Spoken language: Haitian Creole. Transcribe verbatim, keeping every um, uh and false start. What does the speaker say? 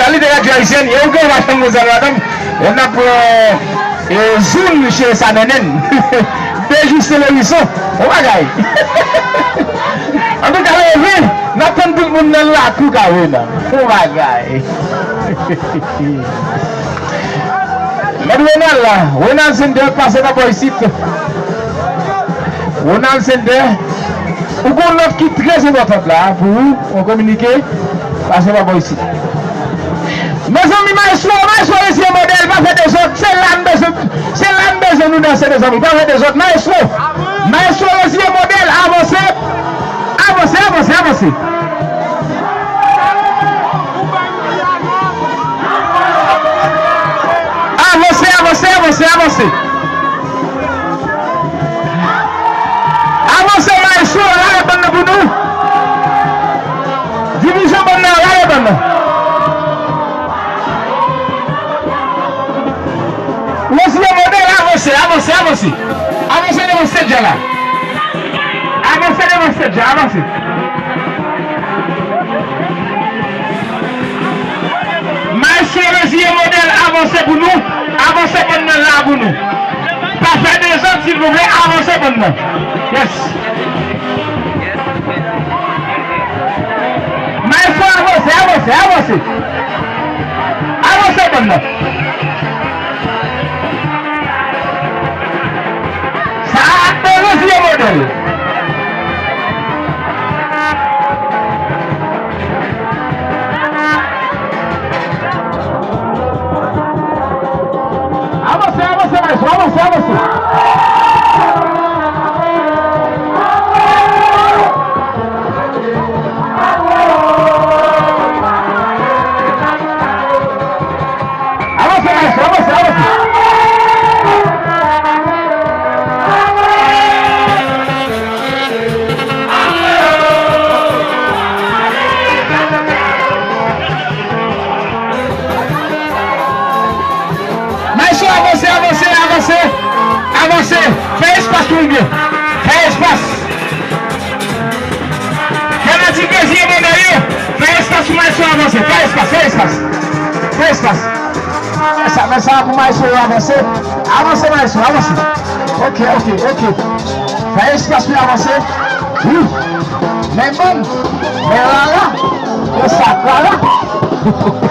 Kalite radyo ayisyèn, e ou gen machann mozèl madanm, e n ap pran e zoul che sa nènèn. Dejouste le wison. Bon bagay. Antouka, leve, n ap tann tout moun nan lakou Kawena. Bon bagay. Mèt Ronald la, Ronald Sender, pase nan bò isit. Ronald Sender, ou gon nòt ki trè enpòtan la pou ou, yon kominike, pase nan bò isit. Mezanmi, maestro, maestro Reziye Modèl, pa fè dezòd, se la n bezwen, se la n bezwen nou danse, mezanmi, pa fè dezòd, maestro. Maestro Reziye Modèl, avanse, avanse, avanse, avanse. Avanse, avanse, avanse, avanse. Avanse, maestro, lage bann nan pou nou. Dirijan bann nan, lage bann nan. Reziye Modèl, avanse, avanse, avanse. Avanse devan stage la. Avanse devan stage la, avanse. Maestro Reziye Modèl, avanse pou nou. Avanse bann nan la pou nou. Pa fè dezòd, silvouplè, avanse bann nan. Yes. Maestro, avanse, avanse, avanse. Avanse bann nan. Sa a, Reziye Modèl. Avanse, avanse, maestro, avanse, avanse. Avanse, maestro, avanse, avanse. Maestro, avanse, avanse, avanse. Avanse. Fè espas pou nou byen. Fè espas. Fanatik Reziye Modèl yo, fè espas pou maestro avanse. Fè espas, fè espas. Fè espas. Fè sa, fè sa pou maestro yo avanse. Avanse, maestro, avanse. Ok, ok, ok. Fè espas pou yo avanse. Wi. Men bann. Men lala. Men sa, lala.